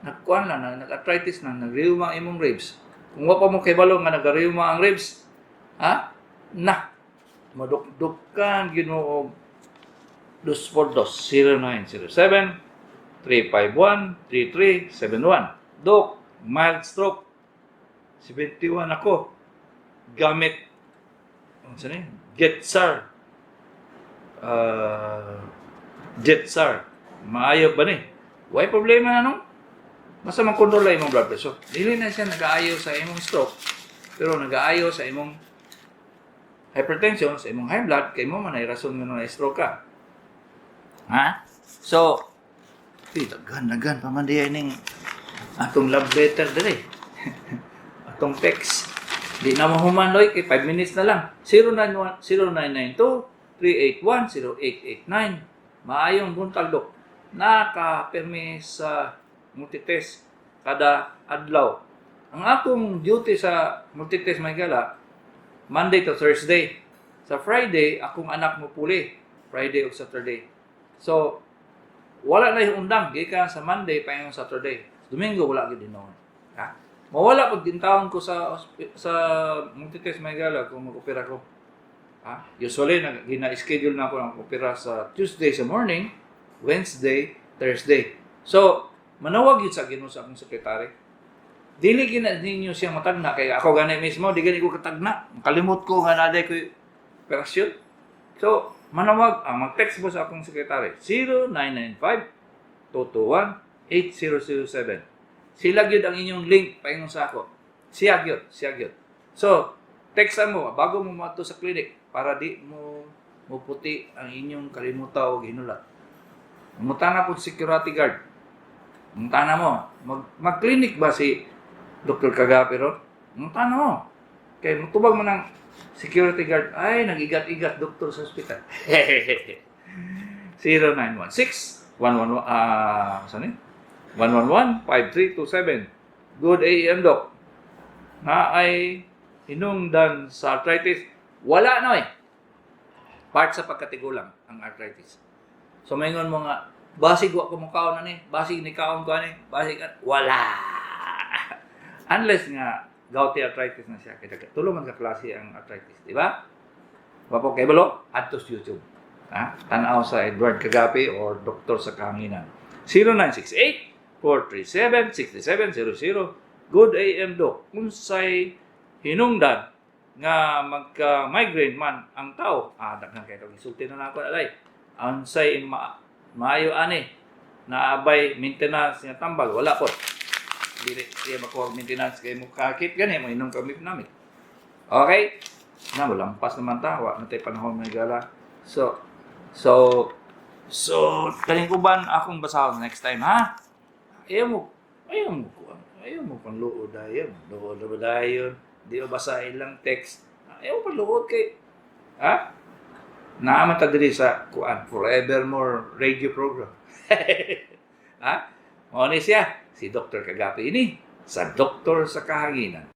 [SPEAKER 2] nagkuan lang, nag-arthritis na, nag-rheuma ang imong ribs. Kung wa pa mo kabalo nga nag-rheuma ang ribs, ha? Na, madukdukan Ginoo dos por dos, 0907 351 3371. Dok, mild stroke. 71 ako. Gamit ano sa ni? Getsar. Jetsar. Maayo ba ni? Way problema na nung? Basta makontrol lang imong blood pressure. Dili na siya nag-aayo sa imong stroke, pero nag-aayo sa imong hypertension, sa imong high blood, kay mo man ay rason nga na stroke ka. Ha? So, di, daghan, daghan pa man diay ning atong love letter dire. Atong text. Di na mahuman, Loy, kay 5 minutes na lang. 091 0992 381 0889. Maayong buntag, Dok. Nakapirmi sa multitest kada adlaw. Ang akong duty sa multitest, mga higala, Monday to Thursday. Sa Friday, akong anak mo puli. Friday o Saturday. So, wala na yung undang. Gikan sa Monday pa yung Saturday. Domingo, wala gyud noon. Ha? Mawala pag gintawon ko sa multitest, mga higala, kung mag-opera ko. Ha? Usually, gina-schedule na ako ng opera sa Tuesday sa morning, Wednesday, Thursday. So, manawag yun sa Ginoo sa akong sekretary. Dili gina ninyo siya matagna kay ako gani mismo di gani ko katagna. Kalimot ko nga naday ko operasyon. So, manawag ang mag-text mo sa akong sekretary 0995 221 8007. Sila gyud ang inyong link paingon sa ako. Siya gyud, siya gyud. So, text mo bago mo moadto sa clinic para di mo muputi ang inyong kalimuta o ginulat. Mutana po security guard. Mutana mo, mag-clinic ba si Dr. Kagapi ron? Mutana mo. Kay mutubag mo ng security guard, "Ay, nag-igat-igat doktor sa ospital." 0916 111, saan eh? 111 5327. Good AM, Doc. Na ay hinungdan sa arthritis? Wala na eh. Part sa pagkatigulang ang arthritis. So maingon mo nga, basig wa ko mukaon ani, basig ni kaon ko ani, basig at wala. Unless nga gouty arthritis na siya, kaya tulo man ka klase ang arthritis, di ba? Wa po kay balo, adto sa YouTube. Ha? Tan-aw sa Edward Kagapi or Doktor sa Kahanginan. 0968 437 6700. Good AM, Doc. Unsay hinungdan nga magka-migraine man ang tao? Ah, daghan kay isulti na nako alay. Unsay maayo ani? Naabay maintenance nga tambal? Wala po. Dili siya makuha og maintenance kay mo kakit gani mo inom kami namin. Okay? Na lampas naman ta, wa na tay panahon, mga higala. So kaning uban akong basahon next time, ha? Ayaw mo ayaw mo panluod dayon. Luod na ba dayon? Di ba basa ilang text? Ayaw mo panluod kay, ha? Naa man ta diri sa kuan Forevermore radio program. Ha? Mao ni siya, si Dr. Kagapi ini sa Doktor sa Kahanginan.